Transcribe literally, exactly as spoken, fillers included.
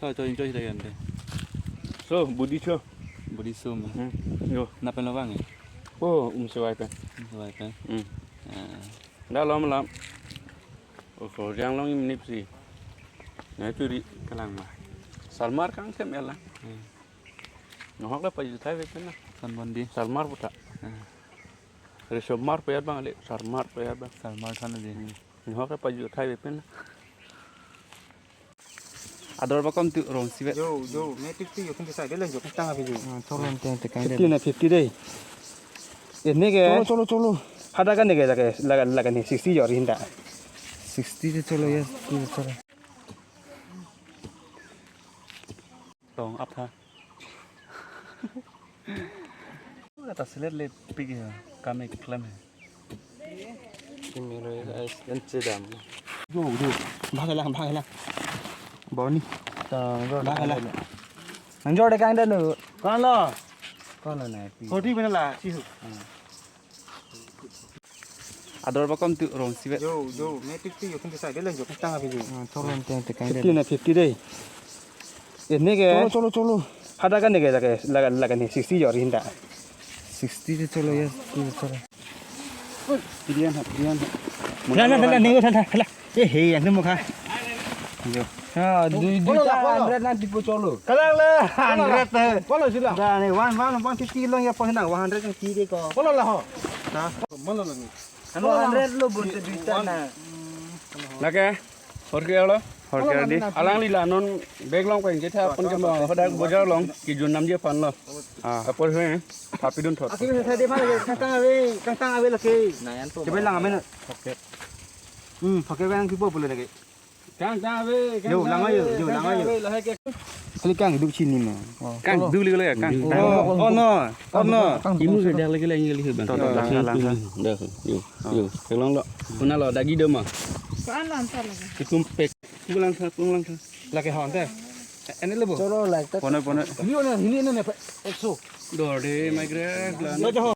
Oh, cho incho hita yante. So, budi cho. Budi sum. Hmm. Yo. Lapen lo bang ya? Oh, um sewai pen. Um sewai pen. Hmm. Ah. Da lom lam. Oh, so jang long im nip si. Na churi kalang ma. Salmar kang sem ela. Hmm. Nohok la paju thai ve pen na. San bondi. Salmar puta. Hmm. Risomar payat bang le, salmar payat bang. Salmar than le. Hmm. Nohok la paju thai ve pen na. Ador bakom tu rong sivet. Jo, jo, me tik tik yo kin kisai de le jo kang tang api jo. Ah, tolong teng teng kang de. Fifty na fifty dei. Ini ke. Cholo, cholo, cholo. Hada kan ni ke lagi, lagi, lagi ni sixty jo rinda. Sixty de cholo ya, sixty de cholo. Tong ap tha. Kata selet le pik ya, kami klem ya. Kimi lo ya, guys, dan cedam. Jo, jo. Bhag lang, bhag lang. Boni. Tang jo. Bhag lang. Nang jor de kang dan nu. Kon lo. Kon lo na pi. Kodi mana la, sihu. Ador bakom tu rong sivet. Jo, jo, me tik tik yo kin kisai de le jo kang tang api jo. Ah, tolong teng teng kang de. Fifty na fifty dei. Ini ke. Cholo, cholo, cholo. Hada kan ni ke lagi, lagi, lagi ni sixty jo rinda. Sixty de cholo ya, sixty de cholo. Pidian ha, pidian ha. Hala, hala, hala, ning hala, hala. Eh, he, yang nemu kha. Jo. Ha, dui, dui ta hundred na dipo cholo. Kalang le, hundred te. Kolo sila. Da ni one, one, one fifty long ya po na, one hundred yang ti de ko. Kolo la ho. Ha? Mana lagi? One hundred lo bon te dui ta na. Lake, horke alo? Horke di. Alangli la non bag long pen ketha apun ke ma hodak bojar long kijun namji aphan lo. Ah. Apor he, tapi dun thot. Aki bisa tadi mana lagi? Kang tang ave, kang tang ave lagi. Coba lang amen. Oke. Hmm, pakai yang kipo boleh lagi. Kang tang ave, kang tang ave, kang tang ave, kang tang ave, lahai ke. Kali kang duk chini ma. Kang duk li kali ya, kang. Oh, oh no, oh no. Imu ke dak lagi lagi lagi bang. Tok, tok, lang, lang, lang. Dah, yo, yo, kelong lo. Kuna lo dagi de ma. Kuan lo antar lagi. Itum pek. Pulang sa, pulang sa. Lagi hon te. Ini lebo. Cholo, like ta. Pono, pono. Hili ona, hili ona ne. Ekso. Dor de, my grass, lan. Lo jo.